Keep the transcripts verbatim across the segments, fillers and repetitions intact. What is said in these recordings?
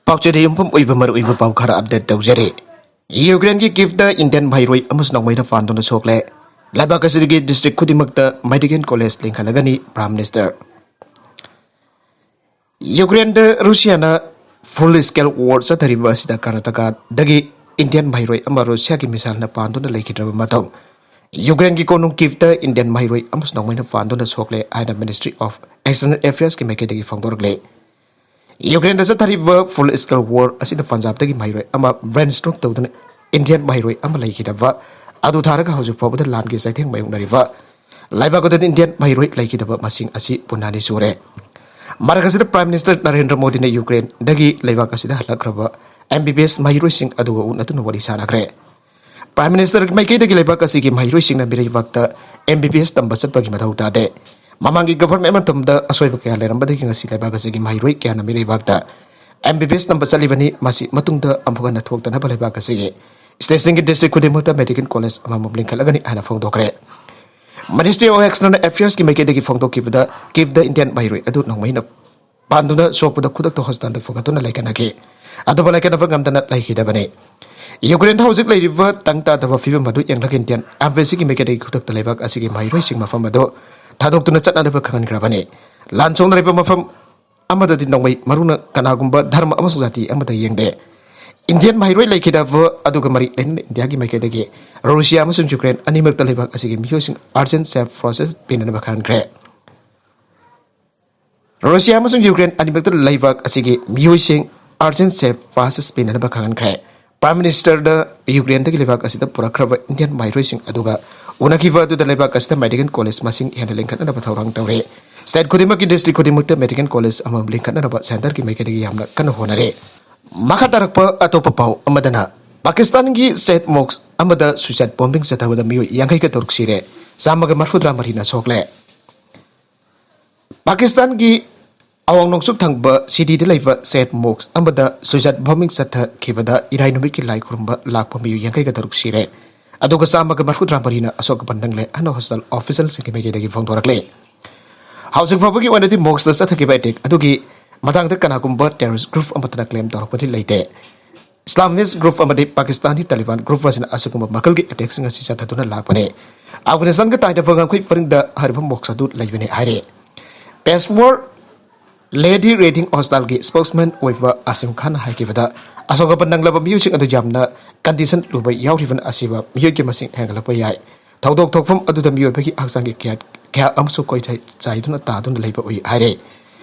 ꯄꯥꯎꯆꯦꯗ ꯌꯨꯝꯐꯝ ꯑꯣꯏꯕ ꯃꯔꯨꯑꯣꯏꯕ ꯄꯥꯎ ꯈꯔ ꯑꯞꯗꯦꯠ ꯇꯧꯖꯔꯤ꯫ ꯌꯨꯀ꯭ꯔꯦꯟꯒꯤ ꯀꯤꯞꯇ ꯏꯟꯗꯤꯌꯟ ꯃꯍꯩꯔꯣꯏ ꯑꯃꯁꯨ ꯅꯣꯡꯃꯩꯅ ꯄꯥꯟꯗꯨꯅ ꯁꯣꯛꯂꯦ꯫ ꯂꯩꯕꯥꯛ ꯑꯁꯤꯒꯤ ꯗꯤꯁꯇ꯭ꯔꯤꯛ ꯈꯨꯗꯤꯡꯃꯛꯇ ꯃꯦꯗꯤꯀꯦꯜ ꯀꯣꯂꯦꯖ ꯂꯤꯡꯈꯠꯂꯒꯅꯤ ꯄ꯭ꯔꯥꯏꯝ ꯃꯤꯅꯤꯁꯇꯔ꯫ ꯌꯨꯀ꯭ꯔꯦꯟꯗ ꯔꯨꯁꯤꯌꯥꯅ ꯐꯨꯜ ꯁ꯭ꯀꯦꯜ ꯋꯥꯔ ꯆꯠꯊꯔꯤꯕ ꯑꯁꯤꯗ ꯀꯔꯅꯥꯇꯀꯥꯗꯒꯤ ꯏꯟꯗꯤꯌꯟ ꯃꯍꯩꯔꯣꯏ ꯑꯃ ꯔꯨꯁꯤꯌꯥꯒꯤ ꯃꯤꯁꯥꯏꯜꯅ ꯄꯥꯟꯗꯨꯅ ꯂꯩꯈꯤꯗ꯭ꯔꯕ ꯃꯇꯨꯡ, ꯌꯨꯀ꯭ꯔꯦꯟꯒꯤ ꯀꯣꯅꯨꯡ ꯀꯤꯞꯇ ꯏꯟꯗꯤꯌꯟ ꯃꯍꯩꯔꯣꯏ ꯑꯃꯁꯨ ꯅꯣꯡꯃꯩꯅ ꯄꯥꯟꯗꯨꯅ ꯁꯣꯛꯂꯦ ꯍꯥꯏꯅ ꯃꯤꯅꯤꯁꯇ꯭ꯔꯤ ꯑꯣꯐ ꯑꯦꯛꯁꯇꯔꯅꯦꯜ ꯑꯦꯐꯤꯌꯔꯁꯀꯤ ꯃꯥꯏꯀꯩꯗꯒꯤ ꯐꯣꯡꯗꯣꯔꯛꯂꯦ꯫ ꯌꯨꯀ꯭ꯔꯦꯟꯗ ꯆꯠꯊꯔꯤꯕ ꯐꯨꯜ ꯁ꯭ꯀꯦꯜ ꯋꯥꯔ ꯑꯁꯤꯗ ꯄꯟꯖꯥꯕꯇꯒꯤ ꯃꯍꯩꯔꯣꯏ ꯑꯃ ꯕ꯭ꯔꯦꯟ ꯁ꯭ꯇ꯭ꯔꯣꯛ ꯇꯧꯗꯨꯅ ꯏꯟꯗꯤꯌꯟ ꯃꯍꯩꯔꯣꯏ ꯑꯃ ꯂꯩꯈꯤꯗꯕ ꯑꯗꯨ ꯊꯥꯔꯒ ꯍꯧꯖꯤꯛ ꯐꯥꯎꯕꯗ ꯂꯥꯟꯒꯤ ꯆꯩꯊꯦꯡ ꯃꯥꯌꯣꯛꯅꯔꯤꯕ ꯂꯩꯕꯥꯛ ꯑꯗꯨꯗ ꯏꯟꯗꯤꯌꯟ ꯃꯍꯩꯔꯣꯏ ꯂꯩꯈꯤꯗꯕ ꯃꯁꯤꯡ ꯑꯁꯤ ꯄꯨꯟꯅ ꯑꯅꯤ ꯁꯨꯔꯦ꯫ ꯃꯔꯛ ꯑꯁꯤꯗ ꯄ꯭ꯔꯥꯏꯝ ꯃꯤꯅꯤꯁꯇꯔ ꯅꯔꯦꯟꯗ꯭ꯔ ꯃꯣꯗꯤꯅ ꯌꯨꯀ꯭ꯔꯦꯟꯗꯒꯤ ꯂꯩꯕꯥꯛ ꯑꯁꯤꯗ ꯍꯜꯂꯛꯈ꯭ꯔꯕ ꯑꯦꯝ ꯕꯤ ꯕꯤ ꯑꯦꯁ ꯃꯍꯩꯔꯣꯏꯁꯤꯡ ꯑꯗꯨꯒ ꯎꯅꯗꯨꯅ ꯋꯥꯔꯤ ꯁꯥꯅꯈ꯭ꯔꯦ꯫ ꯄ꯭ꯔꯥꯏꯝ ꯃꯤꯅꯤꯁꯇꯔꯒꯤ ꯃꯥꯏꯀꯩꯗꯒꯤ ꯂꯩꯕꯥꯛ ꯑꯁꯤꯒꯤ ꯃꯍꯩꯔꯣꯏꯁꯤꯡꯅ ꯃꯤꯔꯩꯕꯥꯛꯇ ꯑꯦꯝ ꯕꯤ ꯕꯤ ꯑꯦꯁ ꯇꯝꯕ ꯆꯠꯄꯒꯤ ꯃꯊꯧ ꯇꯥꯗꯦ꯫ ꯃꯃꯥꯡꯒꯤ ꯒꯚꯔꯟꯃꯦꯟ ꯃꯇꯝꯗ ꯑꯁꯣꯏꯕ ꯀꯌꯥ ꯂꯩꯔꯝꯕꯗꯒꯤ ꯉꯁꯤ ꯂꯩꯕꯥꯛ ꯑꯁꯤꯒꯤ ꯃꯍꯩꯔꯣꯏ ꯀꯌꯥꯅ ꯃꯤꯔꯩꯕꯥꯛꯇ ꯑꯦꯝ ꯕꯤ ꯕꯤ ꯑꯦꯁ ꯇꯝꯕ ꯆꯠꯂꯤꯕꯅꯤ꯫ ꯃꯁꯤ ꯃꯇꯨꯡꯗ ꯑꯃꯨꯛ ꯍꯟꯅ ꯊꯣꯛꯇꯅꯕ ꯂꯩꯕꯥꯛ ꯑꯁꯤꯒꯤ ꯁ꯭ꯇꯦꯠꯁꯤꯡꯒꯤ ꯗꯤꯁꯇ꯭ꯔꯤꯛ ꯈꯨꯗꯤꯡꯃꯛꯇ ꯃꯦꯗꯤꯀꯦꯜ ꯀꯣꯂꯦꯖ ꯑꯃꯃꯝ ꯂꯤꯡꯈꯠꯂꯒꯅꯤ ꯍꯥꯏꯅ ꯐꯣꯡꯗꯣꯛꯈ꯭ꯔꯦ꯫ ꯃꯤꯅꯤꯁꯇ꯭ꯔꯤ ꯑꯣꯐ ꯑꯦꯛꯁꯇꯔꯅꯦꯜ ꯑꯦꯐꯤꯌꯔꯁꯀꯤ ꯃꯥꯏꯀꯩꯗꯒꯤ ꯐꯣꯡꯗꯣꯛꯈꯤꯕꯗ, ꯀꯤꯞꯇ ꯏꯟꯗꯤꯌꯟ ꯃꯍꯩꯔꯣꯏ ꯑꯗꯨ ꯅꯣꯡꯃꯩꯅ ꯄꯥꯟꯗꯨꯅ ꯁꯣꯛꯄꯗ ꯈꯨꯗꯛꯇ ꯍꯣꯁꯄꯤꯇꯥꯜꯗ ꯄꯨꯈꯠꯇꯨꯅ ꯂꯥꯏꯀꯠꯅꯈꯤ꯫ ꯑꯗꯨꯕꯨ ꯂꯥꯏꯀꯠꯅꯕ ꯉꯝꯗꯅ ꯂꯩꯈꯤꯗꯕꯅꯤ꯫ ꯌꯨꯀ꯭ꯔꯦꯟꯗ ꯍꯧꯖꯤꯛ ꯂꯩꯔꯤꯕ ꯇꯪ ꯇꯥꯗꯕ ꯐꯤꯕꯝ ꯑꯗꯨ ꯌꯦꯡꯂꯒ ꯏꯟꯗꯤꯌꯟ ꯑꯦꯝꯕꯦꯁꯤꯒꯤ ꯃꯥꯏꯀꯩꯗꯒꯤ ꯈꯨꯗꯛꯇ ꯂꯩꯕꯥꯛ ꯑꯁꯤꯒꯤ ꯃꯍꯩꯔꯣꯏꯁꯤꯡ ꯃꯐꯝ ꯑꯗꯨ ꯊꯥꯗꯣꯛꯇꯨꯅ ꯆꯠꯅꯅꯕ ꯈꯪꯍꯟꯈ꯭ꯔꯕꯅꯤ꯫ ꯂꯥꯟ ꯁꯣꯛꯅꯔꯤꯕ ꯃꯐꯝ ꯑꯃꯗꯗꯤ ꯅꯣꯡꯃꯩ ꯃꯔꯨꯅ ꯀꯅꯥꯒꯨꯝꯕ ꯙꯔꯃ ꯑꯃꯁꯨꯡ ꯖꯥꯇꯤ ꯑꯃꯗ ꯌꯦꯡꯗꯦ꯫ ꯏꯟꯗꯤꯌꯟ ꯃꯍꯩꯔꯣꯏ ꯂꯩꯈꯤꯗꯕ ꯑꯗꯨꯒ ꯃꯔꯤ ꯂꯩꯅꯅ ꯏꯟꯗꯤꯌꯥꯒꯤ ꯃꯥꯏꯀꯩꯗꯒꯤ ꯔꯨꯁꯤꯌꯥ ꯑꯃꯁꯨꯡ ꯌꯨꯀ꯭ꯔꯦꯟ ꯑꯅꯤꯃꯛꯇ ꯂꯩꯕꯥꯛ ꯑꯁꯤꯒꯤ ꯃꯤꯑꯣꯏꯁꯤꯡ urgent safe process ꯄꯤꯅꯅꯕ ꯈꯪꯍꯟꯈ꯭ꯔꯦ꯫ ꯔꯨꯁꯤꯌꯥ ꯑꯃꯁꯨꯡ ꯌꯨꯀ꯭ꯔꯦꯟ ꯑꯅꯤꯃꯛꯇ ꯂꯩꯕꯥꯛ ꯑꯁꯤꯒꯤ ꯃꯤꯑꯣꯏꯁꯤꯡ urgent safe passage ꯄꯤꯅꯅꯕ ꯈꯪꯍꯟꯈ꯭ꯔꯦ꯫ ꯄ꯭ꯔꯥꯏꯝ ꯃꯤꯅꯤꯁꯇꯔꯗ ꯌꯨꯀ꯭ꯔꯦꯟꯗꯒꯤ ꯂꯩꯕꯥꯛ ꯑꯁꯤꯗ ꯄꯨꯔꯛꯈ꯭ꯔꯕ ꯏꯟꯗꯤꯌꯟ ꯃꯍꯩꯔꯣꯏꯁꯤꯡ ꯑꯗꯨꯒ ꯎꯅꯈꯤꯕ ꯑꯗꯨꯗ ꯂꯩꯕꯥꯛ ꯑꯁꯤꯗ ꯃꯦꯗꯤꯀꯦꯜ ꯀꯣꯂꯦꯖ ꯃꯁꯤꯡ ꯍꯦꯟꯅ ꯂꯤꯡꯈꯠꯅꯅꯕ ꯊꯧꯔꯥꯡ ꯇꯧꯔꯤ꯫ ꯁ꯭ꯇꯦꯠ ꯈꯨꯗꯤꯡꯃꯛꯀꯤ ꯗꯤꯁꯇ꯭ꯔꯤꯛ ꯈꯨꯗꯤꯡꯃꯛꯇ ꯃꯦꯗꯤꯀꯦꯜ ꯀꯣꯂꯦꯖ ꯑꯃꯃꯝ ꯂꯤꯡꯈꯠꯅꯅꯕ ꯁꯦꯟꯇꯔꯒꯤ ꯃꯥꯏꯀꯩꯗꯒꯤ ꯌꯥꯝꯅ ꯀꯟꯅ ꯍꯣꯠꯅꯔꯤ꯫ ꯃꯈꯥ ꯇꯥꯔꯛꯄ ꯑꯇꯣꯞꯄ ꯄꯥꯎ ꯑꯃꯗꯅ, ꯄꯥꯀꯤꯁꯇꯥꯟꯒꯤ ꯁꯦꯠ ꯃꯣꯛꯁ ꯑꯃꯗ ꯁꯨꯏꯁꯥꯏꯠ ꯕꯣꯝꯕꯤꯡ ꯆꯠꯊꯕꯗ ꯃꯤꯑꯣꯏ ꯌꯥꯡꯈꯩꯒ ꯇꯔꯨꯛ ꯁꯤꯔꯦ, ꯆꯥꯝꯃꯒ ꯃꯔꯤꯐꯨꯇꯔꯥ ꯃꯔꯤꯅ ꯁꯣꯛꯂꯦ꯫ ꯄꯥꯀꯤꯁꯇꯥꯟꯒꯤ ꯑꯋꯥꯡ ꯅꯣꯡꯆꯨꯞ ꯊꯪꯕ ꯁꯤꯇꯤꯗ ꯂꯩꯕ ꯁꯦꯠ ꯃꯣꯛꯁ ꯑꯃꯗ ꯁꯨꯏꯁꯥꯏꯠ ꯕꯣꯝꯕꯤꯡ ꯆꯠꯊꯈꯤꯕꯗ ꯏꯔꯥꯏ ꯅꯨꯃꯤꯠꯀꯤ ꯂꯥꯏ ꯈꯨꯔꯨꯝꯕ ꯂꯥꯛꯄ ꯃꯤꯑꯣꯏ ꯌꯥꯡꯈꯩꯒ ꯇꯔꯨꯛ ꯁꯤꯔꯦ꯫ ꯑꯗꯨꯒ ꯆꯥꯝꯃꯒ ꯃꯔꯤꯐꯨꯇꯔꯥ ꯃꯔꯤꯅ ꯑꯁꯣꯛ ꯑꯄꯟ ꯅꯪꯂꯦ ꯍꯥꯏꯅ ꯍꯣꯁꯄꯤꯇꯥꯜ ꯑꯣꯐꯤꯁꯤꯌꯦꯜꯁꯤꯡꯒꯤ ꯃꯥꯏꯀꯩꯗꯒꯤ ꯐꯣꯡꯗꯣꯔꯛꯂꯦ꯫ ꯍꯧꯖꯤꯛ ꯐꯥꯎꯕꯒꯤ ꯑꯣꯏꯅꯗꯤ ꯃꯣꯛꯁꯇ ꯆꯠꯊꯈꯤꯕ ꯑꯦꯇꯦꯛ ꯑꯗꯨꯒꯤ ꯃꯇꯥꯡꯗ ꯀꯅꯥꯒꯨꯝꯕ terrorist group ꯑꯃꯠꯇꯅ claim ꯇꯧꯔꯛꯄꯗꯤ ꯂꯩꯇꯦ꯫ Islamist group ꯑꯃꯗꯤ Pakistani Taliban group ꯑꯁꯤꯅ ꯑꯁꯤꯒꯨꯝꯕ ꯃꯈꯜꯒꯤ attackꯁꯤꯡ ꯑꯁꯤ ꯆꯠꯊꯗꯨꯅ ꯂꯥꯛꯄꯅꯤ꯫ ꯑꯐꯒꯥꯅꯤꯁꯇꯥꯟꯒ ꯇꯥꯏꯅꯕ ꯉꯝꯈꯩ ꯄꯔꯤꯡꯗ ꯍꯥꯏꯔꯤꯕ mosque ꯑꯗꯨ ꯂꯩꯕꯅꯤ ꯍꯥꯏꯔꯤ꯫ Peshawar Lady Reading Hostelꯒꯤ spokesman ꯑꯣꯏꯕ ꯑꯁꯤꯝ ꯈꯥꯟꯅ ꯍꯥꯏꯈꯤꯕꯗ, ꯑꯁꯣꯛ ꯑꯄꯟ ꯅꯪꯂꯕ ꯃꯤꯑꯣꯏꯁꯤꯡ ꯑꯗꯨ ꯌꯥꯝꯅ condition ꯂꯨꯕ ꯌꯥꯎꯔꯤꯕꯅ ꯑꯁꯤꯕ ꯃꯤꯑꯣꯏꯒꯤ ꯃꯁꯤꯡ ꯍꯦꯟꯒꯠꯂꯛꯄ ꯌꯥꯏ꯫ ꯊꯧꯗꯣꯛ ꯊꯣꯛꯐꯝ ꯑꯗꯨꯗ ꯃꯤꯑꯣꯏꯕꯒꯤ ꯍꯛꯆꯥꯡꯒꯤ ꯀꯌꯥ, ꯀꯌꯥ ꯑꯃꯁꯨ ꯀꯣꯏꯆꯥꯏ ꯆꯥꯏꯗꯨꯅ ꯇꯥꯗꯨꯅ ꯂꯩꯕ ꯎꯏ ꯍꯥꯏꯔꯦ꯫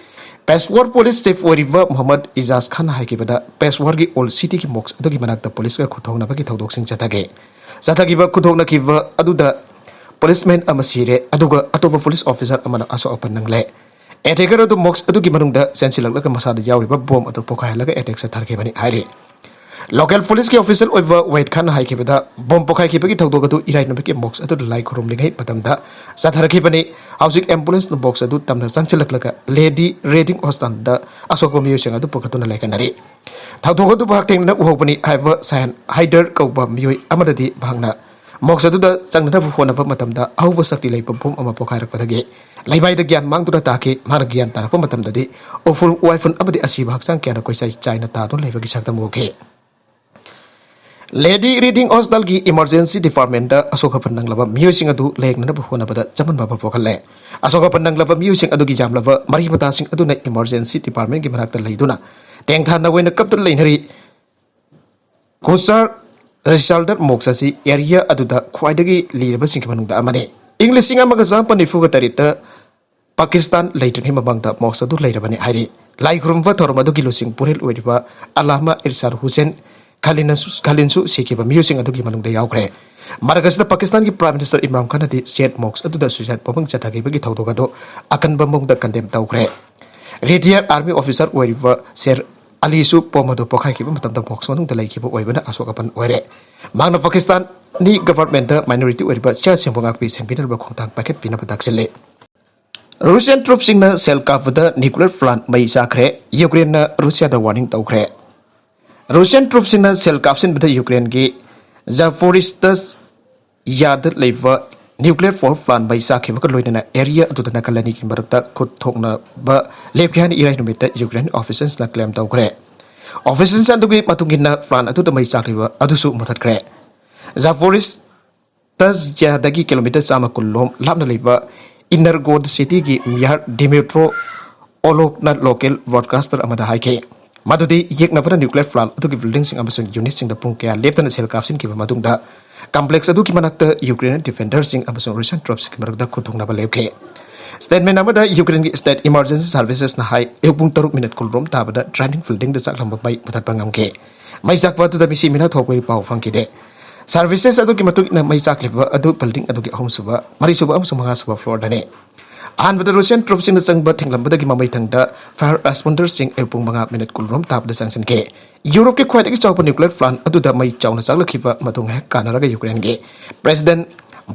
Peshawar police chief ꯑꯣꯏꯔꯤꯕ ꯃꯨꯍꯝꯃꯗ ꯏꯖꯥꯖ ꯈꯥꯟꯅ ꯍꯥꯏꯈꯤꯕꯗ, Peshawarꯒꯤ Old Cityꯒꯤ mosque ꯑꯗꯨꯒꯤ ꯃꯅꯥꯛꯇ policeꯀ ꯈꯨꯊꯣꯡꯅꯕꯒꯤ ꯊꯧꯗꯣꯛꯁꯤꯡ ꯆꯠꯊꯈꯤ꯫ ꯆꯠꯊꯈꯤꯕ ꯈꯨꯊꯣꯛꯅꯈꯤꯕ ꯑꯗꯨꯗ policeman ꯑꯃ ꯁꯤꯔꯦ, ꯑꯗꯨꯒ ꯑꯇꯣꯞꯄ police officer ꯑꯃꯅ ꯑꯁꯣꯛ ꯑꯄꯟ ꯅꯪꯂꯦ꯫ Attacker ꯑꯗꯨ mosque ꯑꯗꯨꯒꯤ ꯃꯅꯨꯡꯗ ꯆꯦꯟꯁꯤꯜꯂꯛꯂꯒ ꯃꯁꯥꯗ ꯌꯥꯎꯔꯤꯕ bomb ꯑꯗꯨ ꯄꯣꯈꯥꯏꯍꯜꯂꯒ attack ꯆꯠꯊꯈꯤꯕꯅꯤ ꯍꯥꯏꯔꯤ꯫ Local policeꯀꯤ official ꯑꯣꯏꯕ ꯋꯥꯍꯤꯗ ꯈꯥꯟꯅ ꯍꯥꯏꯈꯤꯕꯗ, bomb ꯄꯣꯈꯥꯏꯈꯤꯕꯒꯤ ꯊꯧꯗꯣꯛ ꯑꯗꯨ ꯏꯔꯥꯏ ꯅꯨꯃꯤꯠꯀꯤ mosque ꯑꯗꯨꯗ ꯂꯥꯏ ꯈꯨꯔꯨꯝꯂꯤꯉꯩ ꯃꯇꯝꯗ ꯆꯠꯊꯔꯛꯈꯤꯕꯅꯤ꯫ ꯍꯧꯖꯤꯛ ambulance mosque ꯑꯗꯨ ꯇꯝꯅ ꯆꯪꯁꯤꯜꯂꯛꯂꯒ Lady Reading Hostelꯗ ꯑꯁꯣꯛꯄ ꯃꯤꯑꯣꯏꯁꯤꯡ ꯑꯗꯨ ꯄꯨꯈꯠꯇꯨꯅ ꯂꯩꯈꯠꯅꯔꯤ꯫ ꯊꯧꯗꯣꯛ ꯑꯗꯨ ꯃꯍꯥꯛ ꯊꯦꯡꯅꯅ ꯎꯍꯧꯕꯅꯤ ꯍꯥꯏꯕ ꯁꯥꯌꯟ ꯍꯥꯏꯗꯔ ꯀꯧꯕ ꯃꯤꯑꯣꯏ ꯑꯃꯗꯗꯤ ꯃꯍꯥꯛꯅ mosque ꯑꯗꯨꯗ ꯆꯪꯅꯅꯕ ꯍꯣꯠꯅꯕ ꯃꯇꯝꯗ ꯑꯍꯧꯕ ꯁꯛꯇꯤ ꯂꯩꯕ bomb ꯑꯃ ꯄꯣꯈꯥꯏꯔꯛꯄꯗꯒꯤ ꯂꯩꯃꯥꯏꯗ ꯒ꯭ꯌꯥꯟ ꯃꯥꯡꯗꯨꯅ ꯇꯥꯈꯤ꯫ ꯃꯍꯥꯛꯅ ꯒ꯭ꯌꯥꯟ ꯇꯥꯔꯛꯄ ꯃꯇꯝꯗꯗꯤ ꯎꯐꯨꯜ ꯋꯥꯏꯐꯨꯜ ꯑꯃꯗꯤ ꯑꯁꯤꯕ ꯍꯛꯆꯥꯡ ꯀꯌꯥꯅ ꯀꯣꯏꯆꯥꯏ ꯆꯥꯏꯅ ꯇꯥꯗꯨꯅ ꯂꯩꯕꯒꯤ ꯁꯛꯇꯝ ꯎꯈꯤ꯫ Lady Reading Hostelꯒꯤ emergency departmentꯇ ꯑꯁꯣꯛ ꯑꯄꯟ ꯅꯪꯂꯕ ꯃꯤꯑꯣꯏꯁꯤꯡ ꯑꯗꯨ ꯂꯥꯌꯦꯡꯅꯅꯕ ꯍꯣꯠꯅꯕꯗ ꯆꯃꯝꯅꯕ ꯄꯣꯛꯍꯜꯂꯦ꯫ ꯑꯁꯣꯛ ꯑꯄꯟ ꯅꯪꯂꯕ ꯃꯤꯑꯣꯏꯁꯤꯡ ꯑꯗꯨꯒꯤ ꯌꯥꯝꯂꯕ ꯃꯔꯤ ꯃꯇꯥꯁꯤꯡ ꯑꯗꯨꯅ emergency departmentꯀꯤ ꯃꯅꯥꯛꯇ ꯂꯩꯗꯨꯅ ꯇꯦꯡꯊꯥꯅ ꯑꯣꯏꯅ ꯀꯞꯇꯨꯅ ꯂꯩꯅꯔꯤ꯫ ꯀꯨꯁꯥꯔ ꯔꯤꯆꯥꯔꯗꯠ mosque ꯑꯁꯤ area ꯑꯗꯨꯗ ꯈ꯭ꯋꯥꯏꯗꯒꯤ ꯂꯤꯔꯕꯁꯤꯡꯒꯤ ꯃꯅꯨꯡꯗ ꯑꯃꯅꯤ꯫ ꯏꯪ ꯂꯤꯁꯤꯡ ꯑꯃꯒ ꯆꯥꯃꯥꯄꯟ ꯅꯤꯐꯨꯒ ꯇꯔꯦꯠꯇ ꯄꯥꯀꯤꯁꯇꯥꯟ ꯂꯩꯇ꯭ꯔꯤꯉꯩ ꯃꯃꯥꯡꯗ mosque ꯑꯗꯨ ꯂꯩꯔꯕꯅꯤ ꯍꯥꯏꯔꯤ꯫ ꯂꯥꯏ ꯈꯨꯔꯨꯝꯕ ꯊꯧꯔꯝ ꯑꯗꯨꯒꯤ ꯂꯨꯆꯤꯡ ꯄꯨꯔꯦꯜ ꯑꯣꯏꯔꯤꯕ ꯑꯂꯥꯃꯥ ꯏꯔꯁꯥꯗ ꯍꯨꯁꯦꯟ ꯈꯥꯂꯤꯟꯅꯁꯨ, ꯈꯥꯂꯤꯟꯁꯨ ꯁꯤꯈꯤꯕ ꯃꯤꯑꯣꯏꯁꯤꯡ ꯑꯗꯨꯒꯤ ꯃꯅꯨꯡꯗ ꯌꯥꯎꯈ꯭ꯔꯦ꯫ ꯃꯔꯛ ꯑꯁꯤꯗ ꯄꯥꯀꯤꯁꯇꯥꯟꯒꯤ Prime Minister Imran ꯈꯥꯟꯅꯗꯤ State Mosque ꯑꯗꯨꯗ suicide bombing ꯆꯠꯊꯈꯤꯕꯒꯤ ꯊꯧꯗꯣꯛ ꯑꯗꯨ ꯑꯀꯟꯕ ꯃꯑꯣꯡꯗ condemn ꯇꯧꯈ꯭ꯔꯦ꯫ Retired army officer ꯑꯣꯏꯔꯤꯕ ꯁꯦꯔ ꯑꯂꯤꯁꯨ bomb ꯑꯗꯨ ꯄꯣꯈꯥꯏꯈꯤꯕ ꯃꯇꯝꯗ mosque ꯃꯅꯨꯡꯗ ꯂꯩꯈꯤꯕ ꯑꯣꯏꯕꯅ ꯑꯁꯣꯛ ꯑꯄꯟ ꯑꯣꯏꯔꯦ꯫ ꯃꯍꯥꯛꯅ ꯄꯥꯀꯤꯁꯇꯥꯟꯒꯤ governmentꯇ minority ꯑꯣꯏꯔꯤꯕ ꯆꯤꯌꯥꯁꯤꯡꯕꯨ ꯉꯥꯛꯄꯤ ꯁꯦꯟꯕꯤꯅꯕ ꯈꯣꯡꯊꯥꯡ ꯄꯥꯏꯈꯠꯄꯤꯅꯕ ꯇꯥꯛꯁꯤꯜꯂꯤ꯫ Russian troopꯁꯤꯡꯅ shell ꯀꯥꯞꯄꯗ nuclear plant ꯃꯩ ꯆꯥꯛꯈ꯭ꯔꯦ꯫ Ukraineꯅ Russiaꯗ warning ꯇꯧꯈ꯭ꯔꯦ꯫ Russian troopꯁꯤꯡꯅ shell ꯀꯥꯞꯁꯤꯟꯕꯗ Ukraineꯒꯤ Zaporizhzhia ꯂꯩꯕ nuclear power plant ꯃꯩ ꯆꯥꯛꯈꯤꯕꯒ ꯂꯣꯏꯅꯅ area ꯑꯗꯨꯗ ꯅꯥꯀꯜ ꯑꯅꯤꯒꯤ ꯃꯔꯛꯇ ꯈꯨꯠ ꯊꯣꯛꯅꯕ ꯂꯦꯞꯈꯤ ꯍꯥꯏꯅ ꯏꯔꯥꯏ ꯅꯨꯃꯤꯠꯇ Ukraine officialsꯅ claim ꯇꯧꯈ꯭ꯔꯦ꯫ Officials ꯑꯗꯨꯒꯤ ꯃꯇꯨꯡ ꯏꯟꯅ plant ꯑꯗꯨꯗ ꯃꯩ ꯆꯥꯛꯂꯤꯕ ꯑꯗꯨꯁꯨ ꯃꯨꯊꯠꯈ꯭ꯔꯦ꯫ Zaporizhzhiadꯒꯤ kilometre ꯆꯥꯝꯃ ꯀꯨꯟ ꯂꯣꯝ ꯂꯥꯞꯅ ꯂꯩꯕ Energodsetꯒꯤ mayor Dmytro Olokna local broadcaster ꯑꯃꯗ ꯍꯥꯏꯈꯤ ꯃꯗꯨꯗꯤ ꯌꯦꯛꯅꯕꯅ nuclear plant ꯑꯗꯨꯒꯤ buildingꯁꯤꯡ ꯑꯃꯁꯨꯡ unitꯁꯤꯡꯗ ꯄꯨꯡ ꯀꯌꯥ ꯂꯦꯞꯇꯅ shell ꯀꯥꯞꯁꯤꯟꯈꯤꯕ ꯃꯇꯨꯡꯗ complex ꯑꯗꯨꯒꯤ ꯃꯅꯥꯛꯇ Ukraine defenderꯁꯤꯡ ꯑꯃꯁꯨꯡ Russian troopsꯀꯤ ꯃꯔꯛꯇ ꯈꯨꯠꯊꯣꯛꯅꯕ ꯂꯦꯞꯈꯤ꯫ Statement ꯑꯃꯗ Ukraineꯒꯤ state emergency servicesꯅ ꯍꯥꯏ, ꯑꯌꯨꯛ ꯄꯨꯡ ꯇꯔꯨꯛ minute ꯀꯨꯟ ꯔꯣꯝ ꯇꯥꯕꯗ training buildingꯗ ꯆꯥꯛꯂꯝꯕ ꯃꯩ ꯃꯨꯊꯠꯄ ꯉꯝꯈꯤ꯫ ꯃꯩ ꯆꯥꯛꯄ ꯑꯗꯨꯗ ꯃꯤꯁꯤ ꯃꯤꯅ ꯊꯣꯛꯄꯒꯤ ꯄꯥꯎ ꯐꯪꯈꯤꯗꯦ꯫ Services ꯑꯗꯨꯒꯤ ꯃꯇꯨꯡ ꯏꯟꯅ ꯃꯩ ꯆꯥꯛꯂꯤꯕ ꯑꯗꯨ building ꯑꯗꯨꯒꯤ ꯑꯍꯨꯝꯁꯨꯕ, ꯃꯔꯤꯁꯨꯕ ꯑꯃꯁꯨꯡ ꯃꯉꯥꯁꯨꯕ floorꯗꯅꯤ꯫ ꯑꯍꯥꯟꯕꯗ Russian troopꯁꯤꯡꯅ ꯆꯪꯕ ꯊꯤꯡꯂꯝꯕꯗꯒꯤ ꯃꯃꯩ ꯊꯪꯗ fire responderꯁꯤꯡ ꯑꯌꯨꯛ ꯄꯨꯡ ꯃꯉꯥ minute ꯀꯨꯟ ꯔꯣꯝ ꯇꯥꯕꯗ ꯆꯪꯁꯤꯟꯈꯤ꯫ Europeꯀꯤ ꯈ꯭ꯋꯥꯏꯗꯒꯤ ꯆꯥꯎꯕ nuclear plant ꯑꯗꯨꯗ ꯃꯩ ꯆꯥꯎꯅ ꯆꯥꯛꯂꯛꯈꯤꯕ ꯃꯇꯨꯡ ꯉꯥꯏꯍꯥꯛ ꯀꯥꯟꯅꯔꯒ Ukraineꯒꯤ President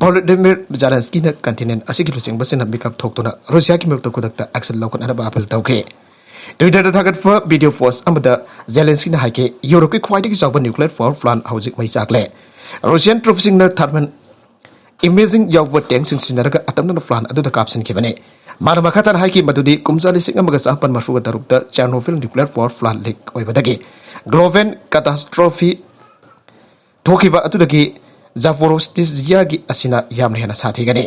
Volodymyr Zelenskyꯅ continent ꯑꯁꯤꯒꯤ ꯂꯨꯆꯤꯡꯕꯁꯤꯡꯅ ꯃꯤꯀꯞ ꯊꯣꯛꯇꯨꯅ Russiaꯒꯤ ꯃꯥꯌꯣꯛꯇ ꯈꯨꯗꯛꯇ action ꯂꯧꯈꯠꯅꯕ appeal ꯇꯧꯈꯤ꯫ Twitterꯗ ꯊꯥꯒꯠꯄ video post ꯑꯃꯗ Zelenskyꯅ ꯍꯥꯏꯈꯤ, Europeꯀꯤ ꯈ꯭ꯋꯥꯏꯗꯒꯤ ꯆꯥꯎꯕ nuclear power plant ꯍꯧꯖꯤꯛ ꯃꯩ ꯆꯥꯛꯂꯦ꯫ Russian troopꯁꯤꯡꯅ thermal imaging ꯌꯥꯎꯕ tankꯁꯤꯡ ꯁꯤꯖꯤꯟꯅꯔꯒ ꯑꯇꯝꯅꯅ plant ꯑꯗꯨꯗ ꯀꯥꯞꯁꯤꯟꯈꯤꯕꯅꯤ꯫ ꯃꯥꯅ ꯃꯈꯥ ꯇꯥꯅ ꯍꯥꯏꯈꯤ ꯃꯗꯨꯗꯤ ꯀꯨꯝꯖꯥ ꯂꯤꯁꯤꯡ ꯑꯃꯒ ꯆꯥꯃꯥꯄꯟ ꯃꯔꯤꯐꯨ ꯇꯔꯨꯛꯇ Chernobyl nuclear power plant leak ꯑꯣꯏꯕꯗꯒꯤ global catastrophe ꯊꯣꯛꯈꯤꯕ ꯑꯗꯨꯗꯒꯤ Zaporizhzhiaꯒꯤ ꯑꯁꯤꯅ ꯌꯥꯝꯅ ꯍꯦꯟꯅ ꯁꯥꯊꯤꯒꯅꯤ꯫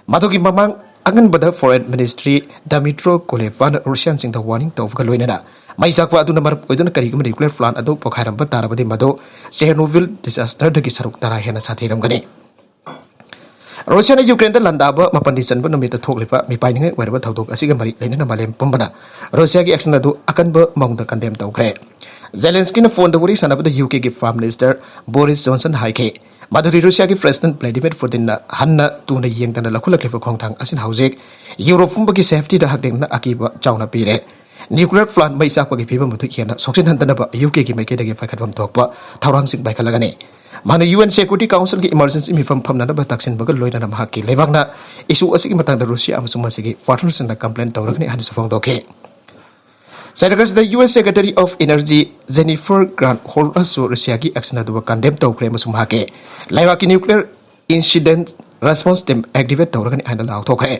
ꯃꯗꯨꯒꯤ ꯃꯃꯥꯡ ꯑꯉꯟꯕꯗ Foreign Minister Dmytro Kulebaꯅ Russianꯁꯤꯡꯗ warning ꯇꯧꯕꯒ ꯂꯣꯏꯅꯅ ꯃꯩ ꯆꯥꯛꯄ ꯑꯗꯨꯅ ꯃꯔꯝ ꯑꯣꯏꯗꯨꯅ ꯀꯔꯤꯒꯨꯝꯕ nuclear plant ꯑꯗꯨ ꯄꯣꯈꯥꯏꯔꯝꯕ ꯇꯥꯔꯕꯗꯤ ꯃꯗꯨ Chernobyl disasterꯗꯒꯤ ꯁꯔꯨꯛ ꯇꯔꯥ ꯍꯦꯟꯅ ꯁꯥꯊꯤꯔꯝꯒꯅꯤ꯫ Russiaꯅ Ukraineꯗ ꯂꯥꯟꯗꯥꯕ ꯃꯥꯄꯟꯅꯤ ꯆꯟꯕ ꯅꯨꯃꯤꯠꯇ ꯊꯣꯛꯂꯤꯕ ꯃꯤꯄꯥꯏꯅꯤꯡꯉꯥꯏ ꯑꯣꯏꯔꯕ ꯊꯧꯗꯣꯛ ꯑꯁꯤꯒ ꯃꯔꯤ ꯂꯩꯅꯅ ꯃꯥꯂꯦꯝ ꯄꯨꯝꯕꯅ Russiaꯒꯤ action ꯑꯗꯨ ꯑꯀꯟꯕ ꯃꯑꯣꯡꯗ condemn ꯇꯧꯈ꯭ꯔꯦ꯫ Zelenskyꯅ phoneꯗ ꯋꯥꯔꯤ ꯁꯥꯟꯅꯕꯗ UKꯒꯤ Prime Minister Boris Johnson ꯍꯥꯏꯈꯤ ꯃꯗꯨꯗꯤ Russiaꯒꯤ President Vladimir Putinꯅ ꯍꯟꯅ ꯇꯨꯅ ꯌꯦꯡꯗꯅ ꯂꯧꯈꯠꯂꯛꯂꯤꯕ ꯈꯣꯡꯊꯥꯡ ꯑꯁꯤꯅ ꯍꯧꯖꯤꯛ Europe ꯄꯨꯝꯕꯒꯤ safetyꯗ ꯍꯛꯊꯦꯡꯅꯅ ꯑꯀꯤꯕ ꯆꯥꯎꯅ ꯄꯤꯔꯦ꯫ Nuclear plant ꯃꯩ ꯆꯥꯛꯄꯒꯤ ꯐꯤꯕꯝ ꯑꯗꯨ ꯍꯦꯟꯅ ꯁꯣꯛꯆꯤꯟꯍꯟꯗꯅꯕ UKꯒꯤ ꯃꯥꯏꯀꯩꯗꯒꯤ ꯄꯥꯏꯈꯠꯐꯝ ꯊꯣꯛꯄ ꯊꯧꯔꯥꯡꯁꯤꯡ ꯄꯥꯏꯈꯠꯂꯒꯅꯤ꯫ ꯃꯥꯅ UN Security Councilꯒꯤ emergency ꯃꯤꯐꯝ ꯐꯝꯅꯅꯕ ꯇꯛꯁꯤꯟꯕꯒ ꯂꯣꯏꯅꯅ ꯃꯍꯥꯛꯀꯤ ꯂꯩꯕꯥꯛꯅ issue ꯑꯁꯤꯒꯤ ꯃꯇꯥꯡꯗ Russia ꯑꯃꯁꯨꯡ ꯃꯁꯤꯒꯤ partnerꯁꯤꯡꯗ complain ꯇꯧꯔꯒꯅꯤ ꯍꯥꯏꯅꯁꯨ ꯐꯣꯡꯗꯣꯛꯈꯤ꯫ ꯆꯩꯔꯛ ꯑꯁꯤꯗ US Secretary of Energy Jennifer Granholmꯅꯁꯨ Russiaꯒꯤ action ꯑꯗꯨꯕꯨ condemn ꯇꯧꯈ꯭ꯔꯦ ꯑꯃꯁꯨꯡ ꯃꯍꯥꯛꯀꯤ ꯂꯩꯕꯥꯛꯀꯤ nuclear incident response team activate ꯇꯧꯔꯒꯅꯤ ꯍꯥꯏꯅ ꯂꯥꯎꯊꯣꯛꯈ꯭ꯔꯦ꯫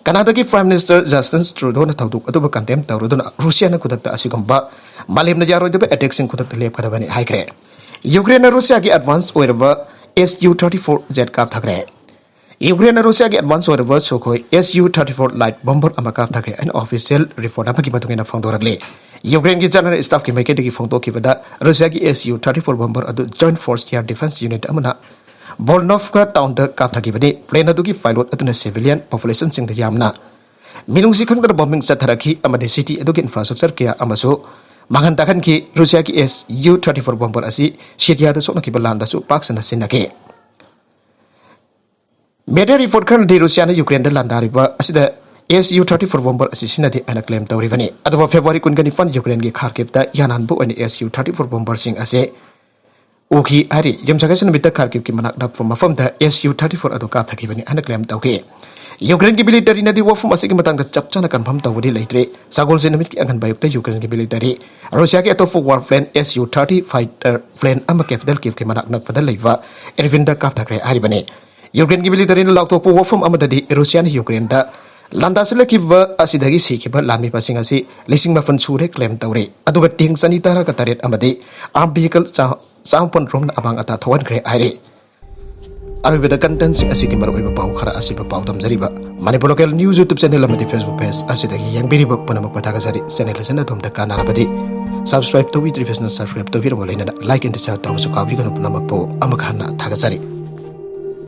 ꯀꯅꯥꯗꯥꯒꯤ Prime Minister Justin Trudeauꯅ ꯊꯧꯗꯣꯛ ꯑꯗꯨꯕꯨ condemn ꯇꯧꯔꯗꯨꯅ ꯔꯨꯁꯤꯌꯥꯅ ꯈꯨꯗꯛꯇ ꯑꯁꯤꯒꯨꯝꯕ ꯃꯥꯂꯦꯝꯅ ꯌꯥꯔꯣꯏꯗꯕ attackꯁꯤꯡ ꯈꯨꯗꯛꯇ ꯂꯦꯞꯀꯗꯕꯅꯤ ꯍꯥꯏꯈ꯭ꯔꯦ꯫ ꯌꯨꯀ꯭ꯔꯦꯟꯅ ꯔꯨꯁꯤꯌꯥꯒꯤ advance ꯑꯣꯏꯔꯕ S U thirty four jet ꯀꯥꯞꯊꯈ꯭ꯔꯦ꯫ ꯌꯨꯀ꯭ꯔꯦꯟꯅ ꯔꯨꯁꯤꯌꯥꯒꯤ advance ꯑꯣꯏꯔꯕ Sukhoi S U thirty four light bomber ꯑꯃ ꯀꯥꯞꯊꯈ꯭ꯔꯦ ꯍꯥꯏꯅ official report ꯑꯃꯒꯤ ꯃꯇꯨꯡ ꯏꯟꯅ ꯐꯣꯡꯗꯣꯔꯛꯂꯤ꯫ ꯌꯨꯀ꯭ꯔꯦꯟꯒꯤ General Staffꯀꯤ ꯃꯥꯏꯀꯩꯗꯒꯤ ꯐꯣꯡꯗꯣꯛꯈꯤꯕꯗ ꯔꯨꯁꯤꯌꯥꯒꯤ S U thirty four bomber ꯑꯗꯨ Joint Force Air Defense Unit ꯑꯃꯅ Volnovka townꯗ ꯀꯥꯞꯊꯈꯤꯕꯅꯤ꯫ Plane ꯑꯗꯨꯒꯤ pilot ꯑꯗꯨꯅ civilian populationꯁꯤꯡꯗ ꯌꯥꯝꯅ ꯃꯤꯅꯨꯡꯁꯤ ꯈꯪꯗꯅ bombing ꯆꯠꯊꯔꯛꯈꯤ ꯑꯃꯗꯤ city ꯑꯗꯨꯒꯤ infrastructure ꯀꯌꯥ ꯑꯃꯁꯨ ꯃꯥꯡꯍꯟ ꯇꯥꯛꯍꯟꯈꯤ꯫ ꯔꯨꯁꯤꯌꯥꯒꯤ S U thirty four bomber ꯑꯁꯤ ꯁꯤꯔꯤꯌꯥꯗ ꯁꯣꯛꯅꯈꯤꯕ ꯂꯥꯟꯗꯁꯨ ꯄꯥꯛ ꯁꯟꯅ ꯁꯤꯖꯤꯟꯅꯈꯤ꯫ Media report ꯈꯔꯅꯗꯤ ꯔꯨꯁꯤꯌꯥꯅ ꯌꯨꯀ꯭ꯔꯦꯟꯗ ꯂꯥꯟꯗꯥꯔꯤꯕ ꯑꯁꯤꯗ S U thirty four bomber ꯑꯁꯤ ꯁꯤꯖꯤꯟꯅꯗꯦ ꯍꯥꯏꯅ claim ꯇꯧꯔꯤꯕꯅꯤ꯫ ꯑꯗꯨꯕꯨ February ꯀꯨꯟꯒ ꯅꯤꯄꯥꯟ ꯌꯨꯀ꯭ꯔꯦꯟꯒꯤ Kharkivꯇ ꯌꯥꯅꯍꯟꯕ ꯑꯣꯏꯅ S U thirty four bomberꯁꯤꯡ ꯑꯁꯤ ꯎꯈꯤ ꯍꯥꯏꯔꯤ꯫ ꯌꯨꯝꯁꯥꯀꯩꯁꯥ ꯅꯨꯃꯤꯠꯇ Kharkivꯀꯤ ꯃꯅꯥꯛ ꯅꯛꯄ ꯃꯐꯝꯗ S U thirty four ꯑꯗꯨ ꯀꯥꯞꯊꯈꯤꯕꯅꯤ ꯍꯥꯏꯅ claim ꯇꯧꯈꯤ꯫ ꯌꯨꯀ꯭ꯔꯦꯟꯒꯤ militaryꯅꯗꯤ ꯋꯥꯐꯝ ꯑꯁꯤꯒꯤ ꯃꯇꯥꯡꯗ ꯆꯞ ꯆꯥꯅ confirm ꯇꯧꯕꯗꯤ ꯂꯩꯇ꯭ꯔꯤ꯫ ꯁꯒꯣꯜꯁꯦꯟ ꯅꯨꯃꯤꯠꯀꯤ ꯑꯉꯟꯕ ꯑꯌꯨꯛꯇ ꯌꯨꯀ꯭ꯔꯦꯟꯒꯤ military ꯔꯨꯁꯤꯌꯥꯒꯤ ꯑꯇꯣꯞꯄ war plane S U thirty fighter plane ꯑꯃ capital Kyivꯀꯤ ꯃꯅꯥꯛ ꯅꯛꯄꯗ ꯂꯩꯕ Irpinꯗ ꯀꯥꯞꯊꯈ꯭ꯔꯦ ꯍꯥꯏꯔꯤꯕꯅꯤ꯫ ꯌꯨꯀ꯭ꯔꯦꯟꯒꯤ militaryꯅ ꯂꯥꯎꯊꯣꯛꯄ ꯋꯥꯐꯝ ꯑꯃꯗꯗꯤ ꯔꯨꯁꯤꯌꯥꯅ ꯌꯨꯀ꯭ꯔꯦꯟꯗ ꯂꯥꯟꯗꯥꯁꯤꯜꯂꯛꯈꯤꯕ ꯑꯁꯤꯗꯒꯤ ꯁꯤꯈꯤꯕ ꯂꯥꯟꯃꯤ ꯃꯁꯤꯡ ꯑꯁꯤ ꯂꯤꯁꯤꯡ ꯃꯥꯄꯟ ꯁꯨꯔꯦ claim ꯇꯧꯔꯤ꯫ ꯑꯗꯨꯒ tank ꯆꯅꯤ ꯇꯔꯥꯒ ꯇꯔꯦꯠ ꯑꯃꯗꯤ armed vehicle ꯆꯥ-, ꯆꯥꯃꯥꯄꯟ ꯔꯣꯝꯅ ꯑꯃꯥꯡ ꯑꯇꯥ ꯊꯣꯛꯍꯟꯈ꯭ꯔꯦ ꯍꯥꯏꯔꯤ꯫ ꯑꯔꯣꯏꯕꯗ contentꯁꯤꯡ ꯑꯁꯤꯒꯤ ꯃꯔꯨꯑꯣꯏꯕ ꯄꯥꯎ ꯈꯔ ꯑꯁꯤꯕꯨ ꯄꯥꯎꯗꯝꯖꯔꯤꯕ Manipur Local News YouTube channel ꯑꯃꯗꯤ Facebook page ꯑꯁꯤꯗꯒꯤ ꯌꯦꯡꯕꯤꯔꯤꯕ ꯄꯨꯝꯅꯃꯛꯄꯨ ꯊꯥꯒꯠꯆꯔꯤ꯫ Channel ꯑꯁꯤꯅ ꯑꯗꯣꯝꯗ ꯀꯥꯟꯅꯔꯕꯗꯤ subscribe ꯇꯧꯕꯤꯗ꯭ꯔꯤꯕꯁꯤꯡꯅ subscribe ꯇꯧꯕꯤꯔꯝꯕ ꯂꯣꯏꯅꯅ like and share ꯇꯧꯕꯁꯨ ꯀꯥꯎꯕꯤꯒꯅꯨ꯫ ꯄꯨꯝꯅꯃꯛꯄꯨ ꯑꯃꯨꯛ ꯍꯟꯅ ꯊꯥꯒꯠꯆꯔꯤ꯫